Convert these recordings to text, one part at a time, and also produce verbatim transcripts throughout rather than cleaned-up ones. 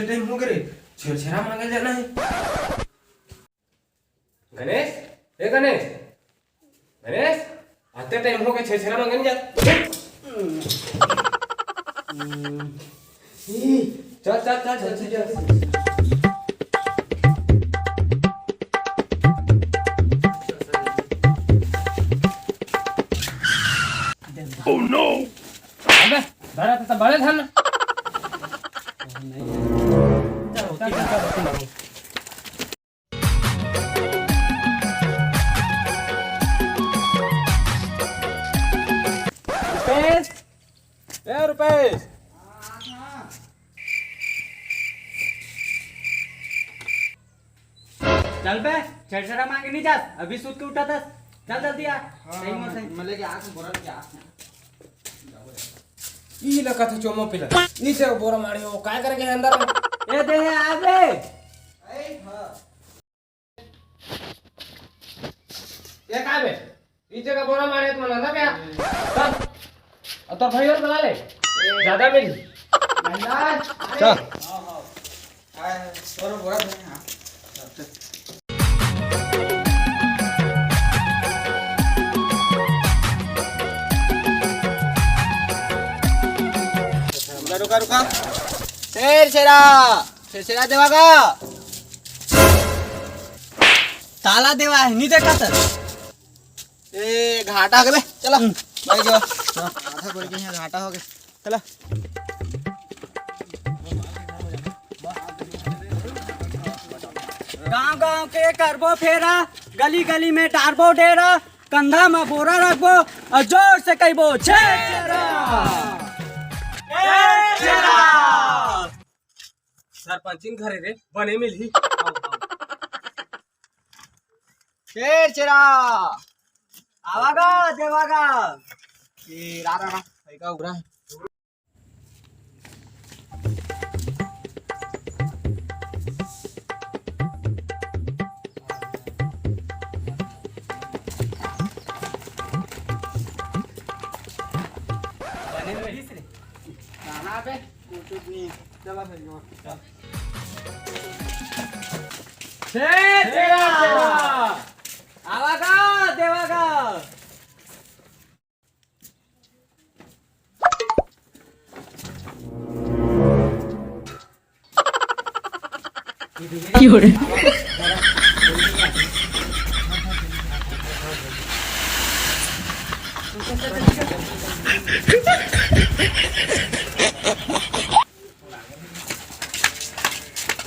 Time हो गे रे, छेरछेरा मांगे जाना हे। गणेश, ए गणेश, गणेश, अते टाइम हो गे, छेरछेरा मांगे नहीं जात। चल, चल, चल, जल्दी, जल्दी। Oh no! अबे, धरा तो बड़े धन। रुपेश, ए रुपेश। चल बे, छेरछेरा मांगे नहीं जात, अभी सुत के उठा थस। चल जल्दी आ। हाँ, सही हाँ, मत है। मैं लेके आ, बोरा लेके आ। ई लगा था चोमो पिला। नीचे वो बोरा मारे हो, काय करके अंदर? ए दे, आ बे। ए, हाँ। ये काय बे? पीछे का बोरा मारे तो ना क्या? चल। अब तो भाई और बुला ले। ज्यादा मिल। चल। हाँ, हाँ। आए, और बोरा धरे, हाँ। चल, चल। रुका, रुका, रुका। छेरछेरा। छेरछेरा देवा का? ताला देवा है, नहीं देखा सर। ए, घाटा हो गे बे, चला। हम्म। भाई जो, आधा बोल के यहाँ घाटा हो गे। चला। गांव गांव के करबो फेरा, गली गली में डारबो डेरा, कंधा में बोरा रखबो और जोर से कहिबो, "छेरछेरा! छेरछेरा!" सरपंचिन घरे रे, बने मिलही। छेरछेरा। आवा गा, देवा गा। ए, रा, रा, रा। भाई का उगरा है। बने मिलिस रे। ना, ना बे, कुछ नहीं। चला भाई, और चल। छेरछेरा। आवा गा, देवा गा। ए,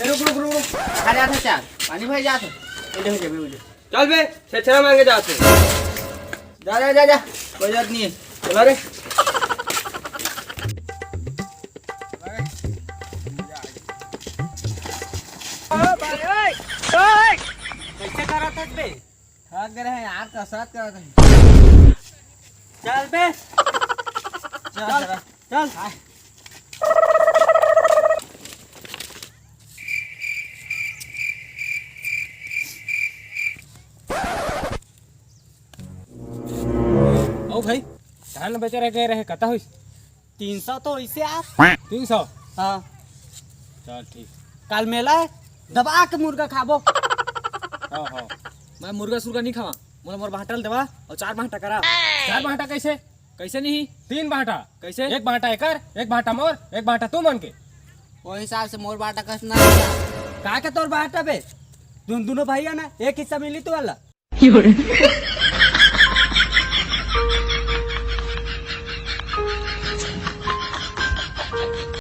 रुक, रुक, रुक, रुक। आ जात हे चार। पानी भर जात हे। ए, ले, हो जाबे, हो जाबे। चल बे, छेरछेरा मांगे जात हे। जा, जा, जा, जा। कोई जरूरत नहीं है। चला रे। कैसे करत हस बे? थक गए हैं यार, कसरत करत हैं। चल बे। चल, चल। चल। ओ भाई, धान बेचे रह गए रहे, कता होइस? तीन सौ तो वैसे आ। तीन सौ? हाँ। चल ठीक। काल मेला है, दबा के मुर्गा खाबो। हाँ, हाँ। मैं मुर्गा सुर्गा नहीं खावा, मोला मोर बांटा ल देवा और चार बांटा करा। चार बांटा कैसे? कैसे नहीं? तीन बांटा। कैसे? एक बांटा एकर, एक बांटा मोर, एक बांटा तू मन के। वो हिसाब से मोर बांटा कस ना। का के तोर बांटा बे? तुम दोनों भाई है ना, एक हिस्सा मिली तू वाला।